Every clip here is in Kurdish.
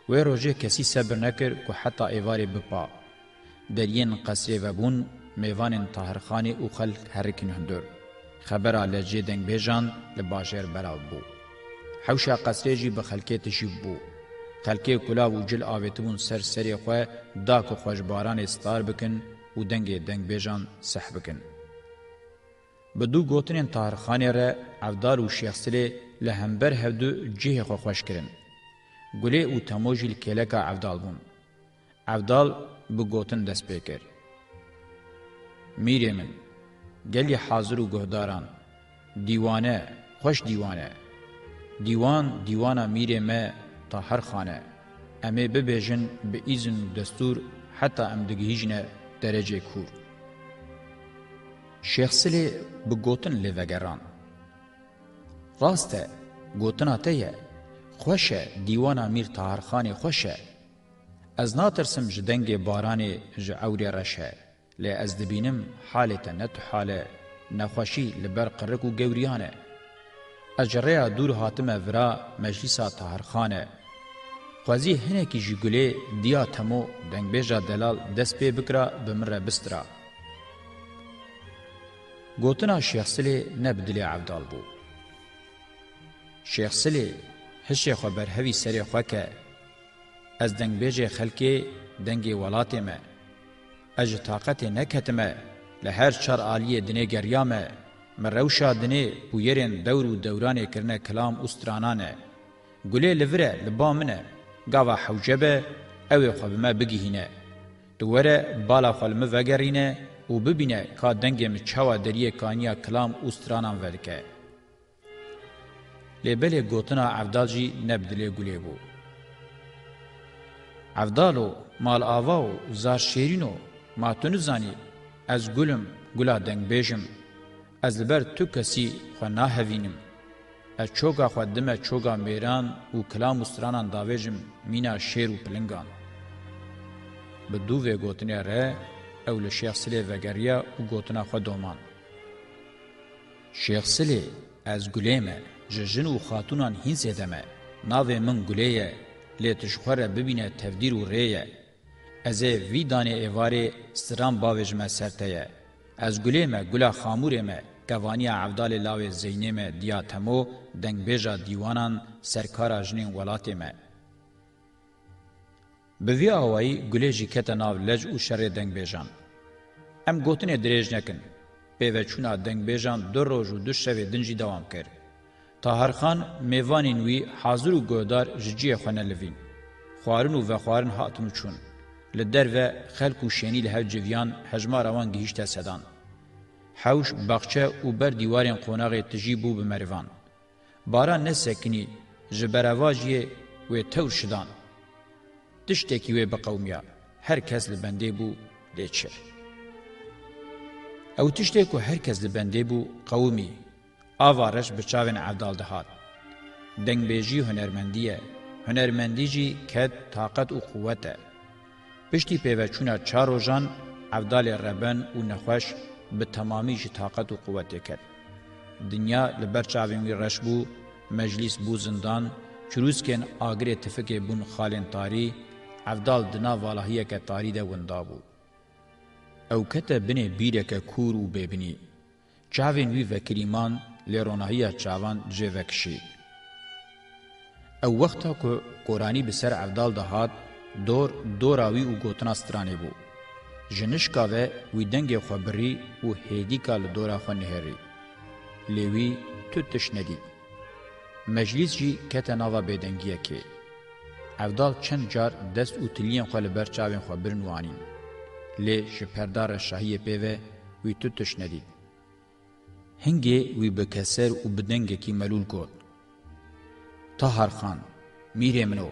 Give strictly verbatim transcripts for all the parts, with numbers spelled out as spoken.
Wê rojê kesî sebir nekir ku heta êvarê bipa. Deriyên qesrê vebûn, mêvanên Tahirxanê û xelk herikin hundir. Xebera lehçê dengbêjan li bajêr belav bû. Hewşa qesrê jî bi xelkê tijî bû. Xelkê kulav û cil avêtibûn ser serê xwe da ku xwe ji baranê star bikin û dengê dengbêjan seh bikin. Bi dû gotinên Tahirxanê re Evdal û Şêxsilê li hember hevdu cihê xwe xweş kirin. Gulê û Temo jî li kêleka Evdal bûn. Evdal bi gotin dest pê kir. Mîrê min, gelî hazir û guhdaran, dîwane, xweş dîwane. Dîwan, dîwana mîrê me Tahirxan e. Em ê bibêjin bi îzin û destûr heta em digihîjine derecê kûr. Şêxsilê bi gotin lê vegeran. Rast e, gotina te ye. Xweş e, dîwana Mîr Tahirxanê xweş e. Ez natirsim ji dengê baranê ji ewrê reş e, lê ez dibînim halê te ne tu hal e, nexweşî li ber qirik û gewriyan e. Ez ji rêya dûr hatime vira meclîsa Tahirxan e. Xwezî hinekî ji Gulê diya Temo dengbêja delal dest pê bikira bi min re bistira. Gotina Şêxsilê ne bi dilê Evdal bû. Şêxsilê, hişê xwe berhevî serê xwe ke, ez dengbêjê xelkê, dengê welatê me. Ez ji taqetê neketime, li her çar aliyê dinê geriyame, min rewşa dinê bûyerên dewr û dewranê kirine kilam û stranan e. Gulê li vir e, li ba min e. Gava hewce be, ew ê xwe bi me bigihîne. Tu were, bala xwe li min vegerîne û bibîne ka dengê min çawa deriyê kaniya kilam û stranan vedike. Lê belê gotina Evdal jî ne bi dilê Gulê bû. Evdalo, malava û zar şêrîno, ma tu nizanî, ez gul im, gula dengbêj im. Ez li ber tu kesî xwe nahevînim. Ez çoka xwe dime çoka mêran û kilam û stranan davêjim mîna şêr û pilingan. Bi dû vê gotinê re ew li Şêxsilê vegeriya û gotina xwe domand. Şêxsilê, ez Gulê me, ji jin û xatûnan hîn zêde me. Navê min Gulê ye, lê tu ji xwe re bibîne tevdîr û rê ye. Ez ê vî danê êvarê stran bavêjime ser te ye. Ez Gulê me, gula Xamûrê me, kevaniya Evdalê lawê Zeynê me, diya Temo, dengbêja dîwanan, serkara jinên welatê me. Bi vî awayî Gulê jî kete nav lec û şerê dengbêjan. Em gotinê dirêj nekin. Pêveçûna dengbêjan du roj û du şevê din jî dewam kir. Tahirxan mêvanên wî hazir û guhdar ji cihê xwe nelivîn. Xwarin û vexwarin hatin û çûn. Li derve xelk û şênî li hev civiyan, hejmara wan gihîşte sedan. Hewş, baxçe û ber dîwarên qonaxê tijî bû bi merivan. Baran nesekinî, ji berevajiyê wê tewr şidan. Tiştekî wê biqewimiya, her kes li bendê bû, lê çi? Ew tiştê ku her kes li bendê bû, qewimî. Ava reş bi çavên Evdal dihat. Dengbêjî hunermendî ye. Hunermendî jî ked, taqet û quwet e. Piştî pêveçûna çar rojan, Evdalê reben û nexweş bi temamî ji taqet û quwetê ket. Dinya li ber çavên wî reş bû, meclîs bû zindan, çirûskên agirê tifikê bûn xalên tarî, Evdal di nav valahiyeke tarî de winda bû. Ew kete binê bîreke kûr û bêbinî. Çavên wî vekirî man, lê ronahiya çavan jê vekişî. Ew wexta ku koranî bi ser Evdal de hat, dor, dora wî û gotina stranê bû. Ji nişka ve wî dengê xwe birî û hêdîka li dora xwe nihêrî. Lê wî tu tişt nedît. Meclîs jî kete nava bêdengiyekê. Evdal çend car dest û tiliyên xwe li ber çavên xwe birin û anîn. Lê ji perda reşahiyê pê ve wî tu tişt nedît. Hingê wî bi keser û bi dengekî melûl got, Tahar Xan, mîrê min o.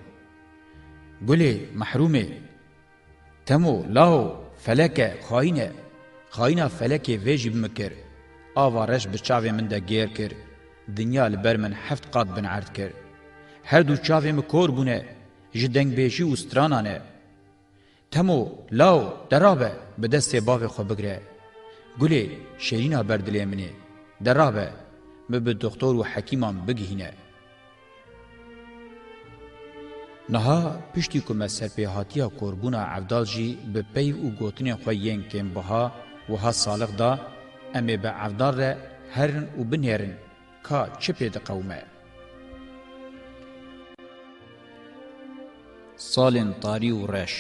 Gulê, mehrûmê. Temo, lao, felek e, xayîn e. Xayîna felekê vê jî bi min kir. Ava reş bi çavê min de gêr kir. Dinya li ber min heft qat bin erd kir. Her du çavê min kor bûne, ji dengbêjî û stranan e. Temo, lao, derabe, bi destê bavê xwe bigire. Gulê, şêrîna ber dilê min ê. Derabe, min bi doxtor û hekîman bigihîne. Niha piştî ku me serpêhatiya korbûna Evdal jî bi peyv û gotinên xwe yên kêmbiha wiha salix da, em ê bi Evdal re herin û binêrin ka çi pê diqewime. Salên tarî û reş.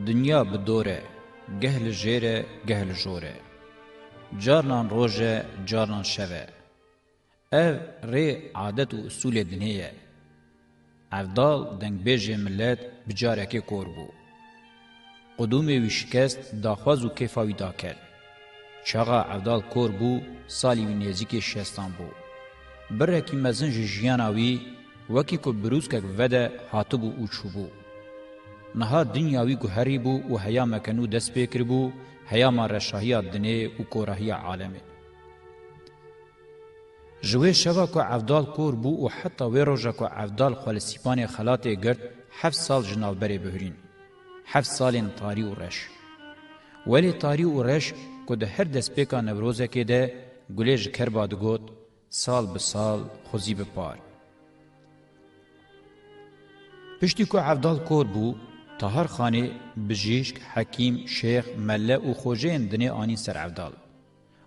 Dinya bi dor e, geh li jêr e, geh li jor e. Carnan roj e, carnan şev e. Ev rê adet û usûlê dinê ye. Evdal dengbêjê milet bi carekê kor bû. Qudûmê wî şikest, daxwaz û kêfa wî da kel. Çaxa Evdal kor bû, salî wî nêzîkê şestan bû. Birekî mezin ji jiyana wî, wekî ku birûskek vede hatibû û çûbû. Niha dinya wî guherîbû û heyameke nû dest pê kiribû, heyama reşahiya dinê û korahiya alemê. Ji wê şeva ku Evdal kor bû û heta wê roja ku Evdal xwe li Sîpanê xelatê girt, heft sal ji navberê bihurîn. Heft salên tarî û reş. Welê tarî û reş ku di her destpêka Newrozekê de gulê ji kerba digot, sal bi sal, xwezî bi par. Piştî ku Evdal kor bû, Taharxanê bijîşk, hekîm, şêx, melle û xweceyên dinê anîn ser Evdal.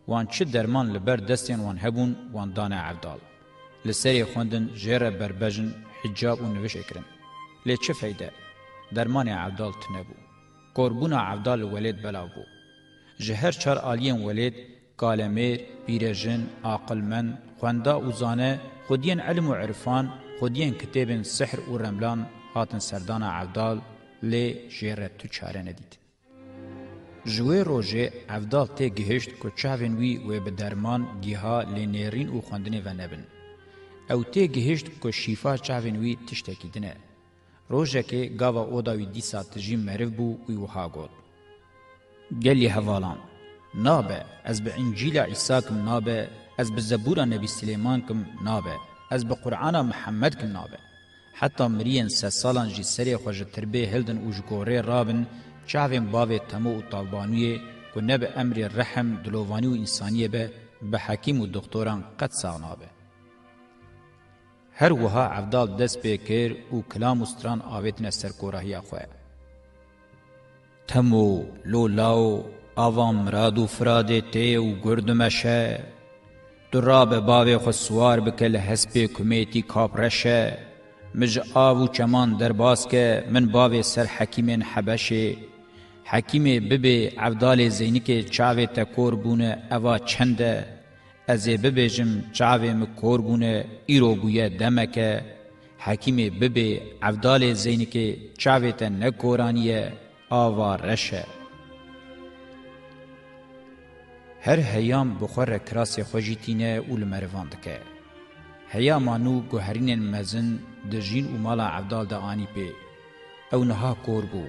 Wan çi derman li ber destên wan hebûn, wan dane Evdal. Li serê xwendin, jê re berbejin, hicab û nivişê kirin. Lê çi feyde? Dermanê Evdal tune bû. Korbûna Evdal li welêt belav bû. Ji her çar aliyên welêt, kalemêr, pîrejin, aqilmend, xwenda û zane, xwediyên ilm û irfan, xwediyên kitêbên sihr û remlan hatin serdana Evdal, lê jê re tu çare nedît. Ji wê rojê Evdal tê gihişt ku çavên wî wê bi derman, giha, lênêrîn û xwendinê ve nebin. Ew tê gihişt ku şîfa çavên wî tiştekî din e. Rojekê gava oda wî dîsa tijî meriv bû, wî wiha got, Gelî hevalan, nabe, ez bi Încîla Îsa kim nabe, ez bi Zebûra Nebî Silêman kim nabe, ez bi Qur'ana Mihemed kim nabe. Heta miriyên sedsalan jî serê xwe ji tirbê hildin û ji gorê rabin, çavên bavê Temo û Tavbanûyê ku ne bi emrê rehm, dilovanî û însaniyê be, bi hekîm û doxtoran qet sax nabe. Her wiha Evdal dest pê kir û kilam û stran avêtine ser korahiya xwe. Temo, lo lao, ava Mirad û Firadê tê û gur dimeşe. Tu rabe bavê xwe siwar bike li hespê kumêtî kap reş e. Min ji av û çeman derbas ke, min bavê ser hekîmên Hebeşê. Hekîmê bibê Evdalê Zeynikê çavê te kor bûne, eva çend e? Ez ê bibêjim çavê min kor bûne, îro bûye demeke. Hekîmê bibê Evdalê Zeynikê çavê te ne koranî ye, ava reş e. Her heyam bi xwe re kirasê xwe jî tîne û li merivan dike. Heyama nû guherînên mezin di jîn û mala Evdal de anî pê. Ew niha kor bû.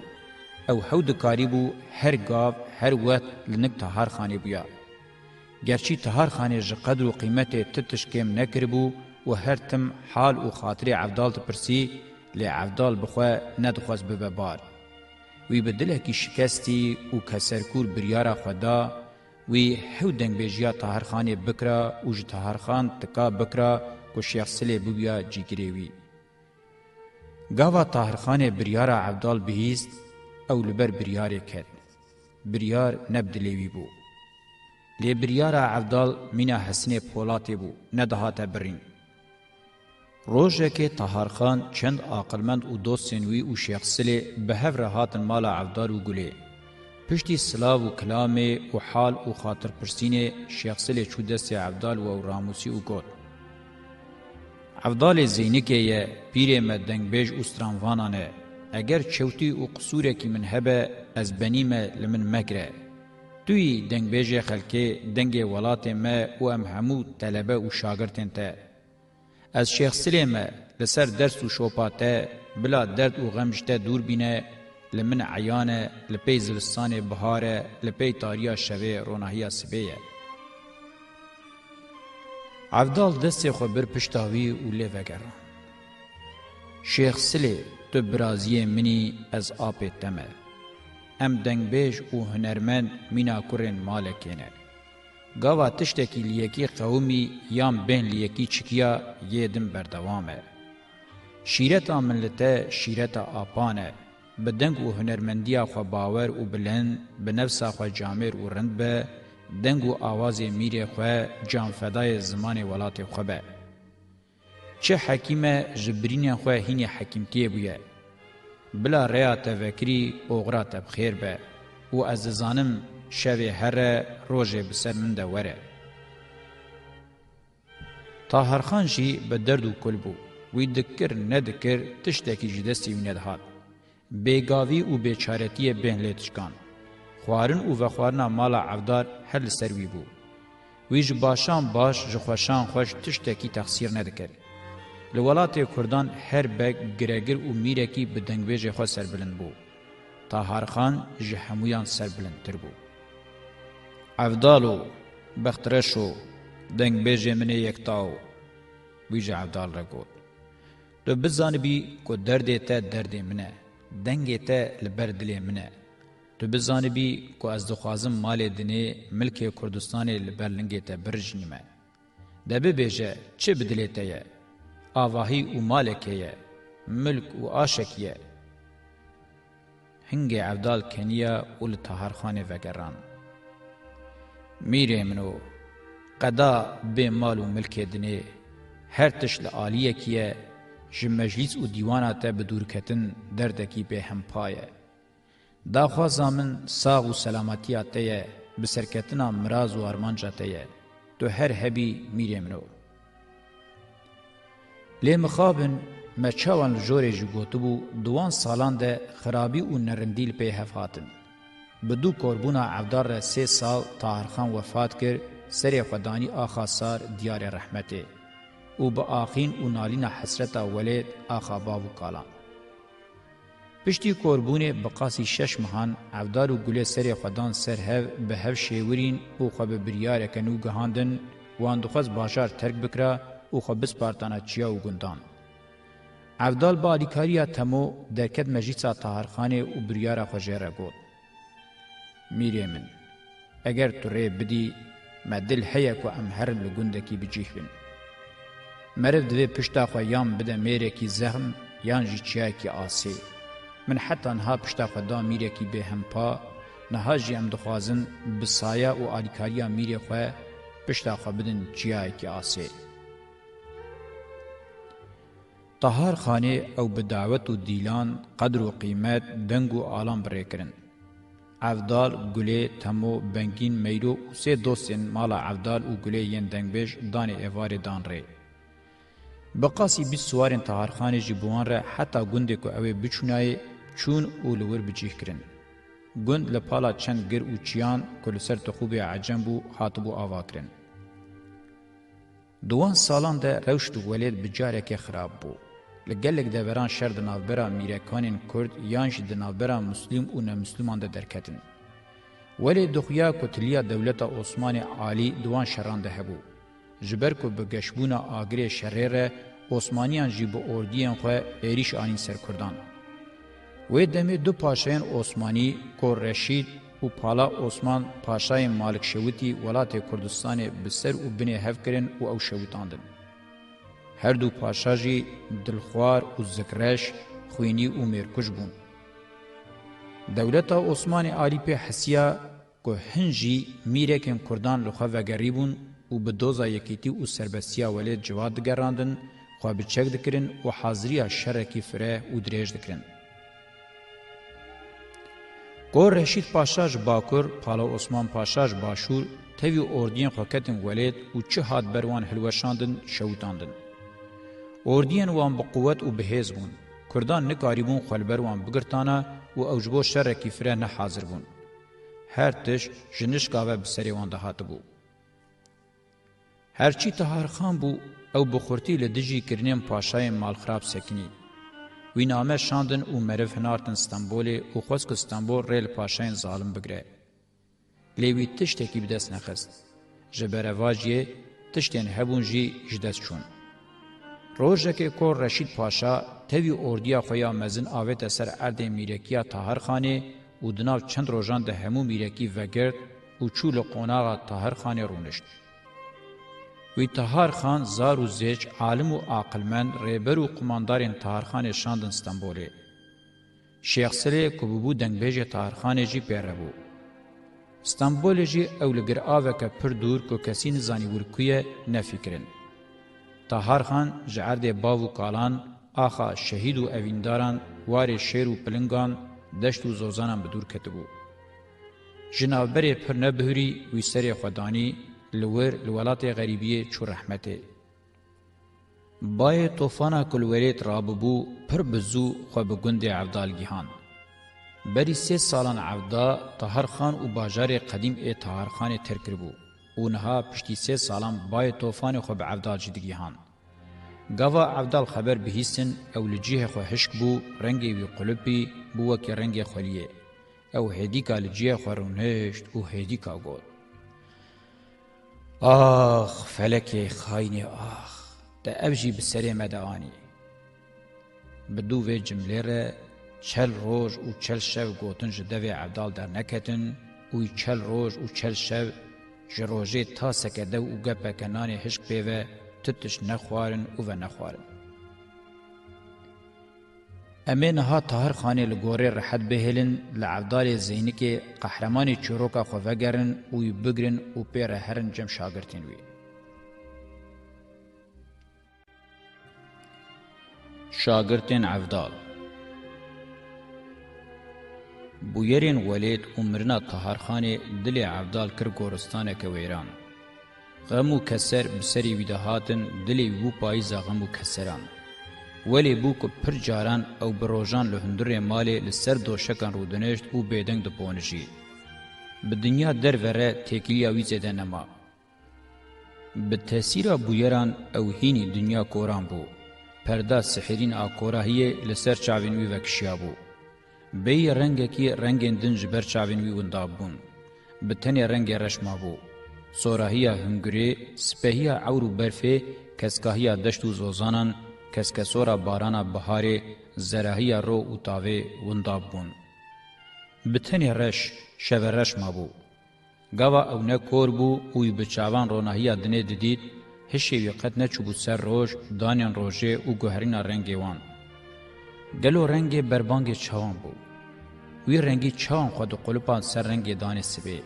Ew hew dikarîbû her gav, her wext li nik Taharxanê bûya. Gerçî Taharxanê ji qedr û qîmetê ti tişt kêm nekiribû û her tim hal û xatirê Evdal dipirsî, lê Evdal bi xwe nedixwest bibe bar. Wî bi dilekî şikestî û keserkûr biryara xwe da, wî hew dengbêjiya Taharxanê bikira û ji Taharxan tika bikira ku Şêx Silê bibûya cîgirê wî. Gava Tahirxanê biryara Evdal bihîst, ew li ber biryarê ket. Biryar ne bi dilê wî bû. Lê biryara Evdal mîna hesinê polatê bû, nedihate birîn. Rojekê Taharxan çend aqilmend û dostên wî û Şêx Silê bi hev re hatin mala Evdal û Gulê. Piştî silav û kilamê û hal û xatirpirsînê Şêx Silê çû destê Evdal û ew ramûsî û got, Evdalê Zeynikê ye, pîrê me dengbêj û stranvanan e. Eger çewtî û qisûrekî min hebe, ez benî me, li min megire. Tu yî dengbêjê xelkê, dengê welatê me û em hemû telebe û şagirtên te. Ez Şêx Silê me, li ser ders û şopa te, bila derd û xem ji te dûr bîne, li min eyan e, li pey zivistanê bihar e, li pey tariya şevê ronahiya sibê ye. Evdal destê xwe bir pişta wî û lê vegerand. Şêx Silê, tu biraziyê min î, ez apê te me. Em dengbêj û hunermend mîna kurên malekê ne. Gava tiştekî li yekî qewimî yan bên li yekî çikiya, yê din berdewam e. Şîreta min li te şîreta apan e. Bi deng û hunermendiya xwe bawer û bilind, bi nefsa xwe camêr û rind be, deng û awazê mîrê xwe canfedayê zimanê welatê xwe be. Çi hekîm e ji birînên xwe hînî hekîmtiyê bûye. Bila rêya te vekirî oxira te bi xêr be û ez dizanim şevê here rojê bi ser min de were. Taharxan jî bi derd û kul bû. Wî dikir nedikir tiştekî ji destê wî nedihat. Bêgavî û bêçaretiyê bên lê dişkan. Xwarin û vexwarina mala Evdal her li ser wî bû. Wî ji başan baş, ji xweşan xweş tiştekî texsîr nedikir. Li welatê Kurdan her beg, giregir û mîrekî bi dengbêjê xwe serbilind bû. Taharxan ji hemûyan serbilindtir bû. Evdalo, bextreşo, dengbêjê min ê yektawo, wî ji Evdal re got. Tu bizanibî ku derdê te derdê min e, dengê te li ber dilê min e. Tu bizanibî ku ez dixwazim malê dinê, milkê Kurdistanê li ber lingê te birijnîme. De bibêje, çi bi dilê te ye? Avahî û malekê ye, milk û aşekî ye. Hingê Evdal keniya û li Taharxanê vegeran. Mîrê min o, qeda bê mal û milkê dinê, her tişt li aliyekî ye, ji meclîs û dîwana te bi dûrketin derdekî bêhempa ye. Daxwaza min sax û selametiya te ye, bi serketina miraz û armanca te ye. Tu her hebî mîrê min o. Lê mixabin, me çawan li jorê jî gotibû, di wan salan de xirabî û nerindî li pê hev hatin. Bi dû korbûna Evdal re sê sal Taharxan wefat kir, serê xwe danî axa Sar diyarê rehmetê û bi axîn û nalîna hesreta welêt axa bav û kalan. Piştî korbûnê bi qasî şeş mehan Evdal û Gulê serê xwe dan ser hev, bi hev şêwirîn û xwe bi biryareke nû gihandin, wan dixwest bajar terk bikira û xwe bispartana çiya û gundan. Evdal bi alîkariya Temo derket meclîsa Taharxanê û biryara xwe jê re got. Mîrê min, eger tu rê bidî, me dil heye ku em herin li gundekî bi cih bin. Meriv divê pişta xwe yan bide mêrekî zexm, yan jî çiyayekî asê. Min heta niha pişta xwe da mîrekî bêhempa, niha jî em dixwazin bi saya û alîkariya mîrê xwe pişta xwe bidin çiyayekî asê. Taharxanê ew bi dawet û dîlan, qedr û qîmet, deng û alan bi rê kirin. Evdal, Gulê, Temo, Bengîn, Meyro û sê dostên mala Evdal û Gulê yên dengbêj danê êvarê dan rê. Bi qasî bîst siwarên Taharxanê jî bi wan re heta gundê ku ew ê biçûnayê çûn û li wir bi cih kirin. Gund li pala çend gir û çiyan ku li ser tixûbê Ecem bû, hatibû ava kirin. Di wan salan de rewş di welêt bi carekê xirab bû. Li gelek deveran şer di navbera mîrekanên Kurd yan jî di navbera Muslim û Nemusliman de derketin. Welêt dixuya ku tiliya dewleta Osmanê Alî di wan şeran de hebû. Ji ber ku bi geşbûna agirê şerê re Osmaniyan jî bi ordiyên xwe êrîş anîn ser Kurdan. Wê demê du paşayên Osmanî, Kor Reşîd û Pala Osman, paşayên Malik Şewitî welatê Kurdistanê bi ser û binê hev kirin û ew şewitandin. Her du paşa jî dilxwar û zikreş, xwînî û mêrkuj bûn. Dewleta Osmanê Alî pê hesiya ku hin jî mîrekên Kurdan li xwe vegerîbûn û bi doza yekîtî û serbestiya welêt civat digerandin, xwe bi çek dikirin û haziriya şerekî fireh û dirêj dikirin. Kor Reşîd Paşa ji Bakur, Pala Osman Paşa ji Başûr tevî ordiyên xwe ketin welêt û çi hat ber wan hilweşandin, şewitandin. Ordiyên wan bi quwet û bi hêz bûn. Kurdan nikarîbûn xwe li ber wan bigirtana û ew ji bo şerekî fireh ne hazir bûn. Her tişt ji nişka ve bi serê wan de hatibû. Herçî Taharxan bû, ew bi xurtî li dijî kirinên paşayên malxirab sekinî. Wî name şandin û meriv hinartin Stenbolê û xwest ku Stenbol rê li paşayên zalim bigire. Lê wî tiştekî bi dest nexist. Ji berevajiyê tiştên hebûn jî ji dest çûn. Rojekê Kor Reşîd Paşa tevî ordiya xwe ya mezin avête ser erdê mîrekiya Taharxanê û di nav çend rojan de hemû mîrekî vegirt û çû li qonaxa Taharxanê rûnişt. Wî Tahar Xan zar û zêç, alim û aqilmend, rêber û qumandarên Tahar Xanê şandin Stenbolê. Şêx Silê ku bûbû dengbêjê Tahar Xanê jî pê re bû. Stenbolê jî ew li giraveke pir dûr ku kesî nizanî wir ku ye, nefîkirin. Tahar Xan ji erdê bav û kalan, axa şehîd û evîndaran, warê şêr û pilingan, deşt û zozanan bi dûr ketibû. Ji navberê pir nebihurî wî serê xwe danî, li wir li welatê xerîbiyê çû rehmetê. Bayê tofana ku li werêt rabûbû, pir bi zû xwe bi gundê Evdal gihand. Berî sê salan Evda Tahar Xan û bajarê qedîm ê Tahar Xanê terk kiribû û niha piştî sê salan bayê tofanê xwe bi Evdal jî digihand. Gava Evdal xeber bihîstin, ew li cihê xwe hişk bû, rengê wî qulipî bû wekî rengê xweliyê. Ew hêdîka li cihê xwe rûnişt û hêdîka got: Ax, felekê xayinê ax, te ev jî bi serê me de anî. Bi dû vê cimlê re çel roj û çel şev gotin ji devê Evdal derneketin û wî çel roj û çel şev ji rojê ta seke dew û gepeke nanê hişk pê ve tu tişt nexwarin û venexwarin. Em ê niha Tahir Xanê li gorê rehet bihêlin, li Evdalê Zeynikê qehremanê çîroka xwe vegerin û wî bigrin û pê re herin cem şagirtên wî. Şagirtên Evdal. Bûyerên welêt û mirina Tahar Xanê dilê Evdal kir goristaneke wêran. Xem û keser bi serê wî de hatin, dilê wî bû payîza xem û keseran. Welê bû ku pir caran ew bi rojan li hundirê malê li ser doşekan rûdinişt û bêdeng diponijî. Bi dinya derve re têkiliya wî zêde nema. Bi tesîra bûyeran ew hînî dinya koran bû. Perda sihirîn a korahiyê li ser çavên wî vekişiyabû. Bêyî rengekî rengên din ji ber çavên wî windab bûn. Bi tenê rengê reş mabû. Sorahiya hungurê, sipehiya ewr û berfê, keskahiya deşt û zozanan, keskesora barana biharê, zerahiya ro û tavê windab bûn. Bi tenê reş, şevereş mabû. Gava ew ne kor bû û wî bi çavan ronahiya dinê didît, hişê wî qet neçûbû ser roj, danên rojê û guherîna rengê wan. Gelo rengê berbangê çawan bû? Wî rengî çawan xwe diqulipand ser rengê danê sibê?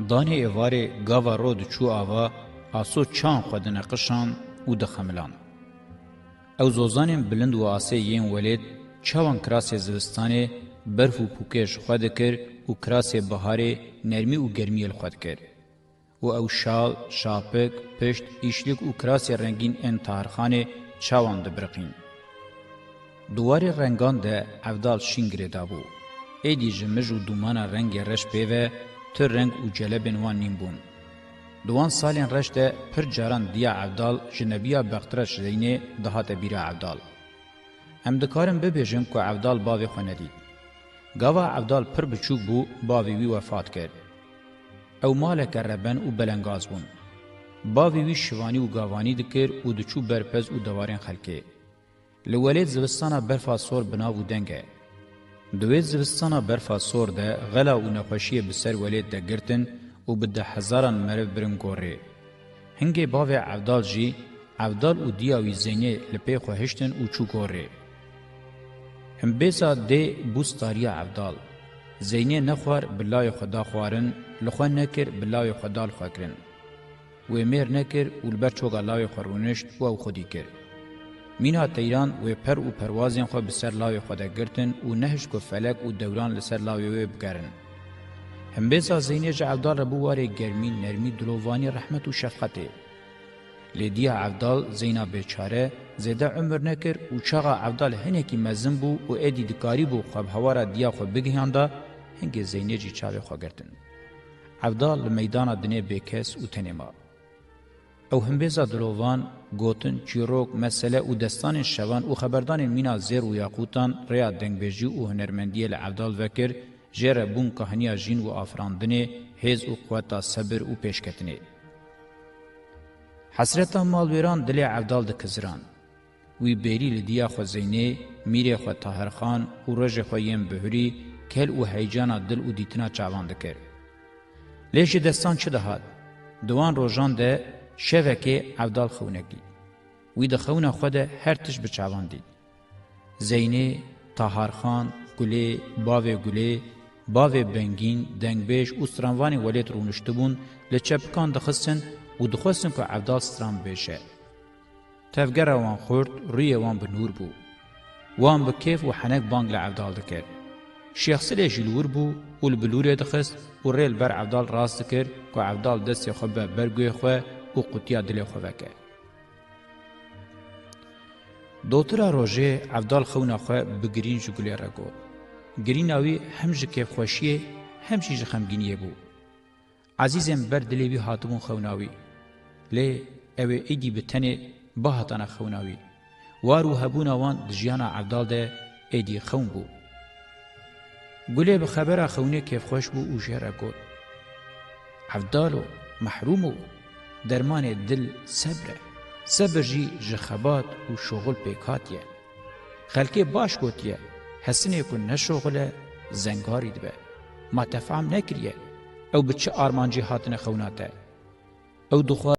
Danê êvarê gava ro diçû ava, aso çawan xwe dineqişand û dixemiland? Ew zozanên bilind û asê yên welêt çawan kirasê zivistanê berf û pûkê ji xwe dikir û kirasê biharê nermî û germiyê li xwe dikir? Û ew şal, şapik, pişt, îşlik û kirasê rengîn ên Tahirxanê çawan dibiriqîn? Di warê rengan de Evdal şîn girêdabû. Êdî ji mij û dûmana rengê reş pê ve tu reng û celebên wan nîn bûn. Di wan salên reş de pir caran diya Evdal ji nebiya bextreş Zeynê dihate bîra Evdal. Em dikarin bibêjin ku Evdal bavê xwe nedît. Gava Evdal pir biçûk bû, bavê wî wefat kir. Ew maleke reben û belengaz bûn. Bavê wî şivanî û gavanî dikir û diçû ber pez û dewarên xelkê. Li welêt zivistana berfa sor bi nav û deng e. Di wê zivistana berfa sor de xela û nexweşiyê bi ser welêt de girtin û bi dehhezaran meriv birin gorê. Hingê bavê Evdal jî, Evdal û diya wî Zeynê li pê xwe hiştin û çû gorê. Himbêza dê bû stariya Evdal. Zeynê nexwar bi lawê xwe da xwarin, li xwe nekir bi lawê xwe da li xwe kirin. Wê mêr nekir û li ber çoka lawê xwe rûnişt û ew xwedî kir. Mîna teyran wê per û perwazên xwe bi ser lawê xwe de girtin û nehişt ku felek û dewran li ser lawê wê bigerin. Himbêza Zeynê ji Evdal re bû warê germî, nermî, dilovanî, rehmet û şefqetê. Lê diya Evdal Zeyna bêçare zêde umir nekir û çaxa Evdal hinekî mezin bû û êdî dikarîbû xwe bi hewara diya xwe bigihanda, hingê Zeynê jî çavê xwe girtin. Evdal li meydana dinê bêkes û tenê ma. Ew himbêza dilovan, gotin, çîrok, mesele û destanên şevan û xeberdanên mîna zêr û yaqûtan rêya dengbêjî û hunermendiyê li Evdal vekir, jê re bûn kahiniya jîn û afirandinê, hêz û quweta sebir û pêşketinê. Hesreta malwêran dilê Evdal dikiziran. Wî bêrî li diya xwe Zeynê, mîrê xwe Tahirxan û rojê xwe yên bihurî kel û heycana dil û dîtina çavan dikir. Lê ji destan çi dihat? Di wan rojan de Şevekê Evdal xewnek dît. Wî di xewna xwe de her tişt bi çavan dît. Zeynê, Taharxan, Gulê, bavê Gulê, bavê Bengîn, dengbêj û stranvanên welêt rûniştibûn, li çepikan dixistin û dixwestin ku Evdal stran bibêje. Tevgera wan xurt, rûyê wan bi nûr bû. Wan bi kêf û henek bang li Evdal dikir. Şêxsilê jî li wir bû û li bilûrê dixist û rê li ber Evdal rast dikir ku Evdal destê xwe be ber guhê xwe û qutiya dilê xwe veke. Dotira rojê Evdal xewna xwe bi girîn ji Gulê re got. Girîna wî hem ji kêfxweşiyê hem jî ji xemgîniyê bû. Ezîzên ber dilê wî hatibûn xewna wî. Lê ew ê êdî bi tenê bihatana xewna wî. War û hebûna wan di jiyana Evdal de êdî xewn bû. Gulê bi xebera xewnê kêfxweş bû û jê re got, Evdalo, mehrûmo, dermanê dil sebr e. Sebir jî ji xebat û şoxil pêk hatiye. Xelkê baş gotiye, hesinê ku ne şoxil e, zengarî dibe. Ma te fehm nekiriye, ew bi çi armancî hatine xewna te? Ew dixwaze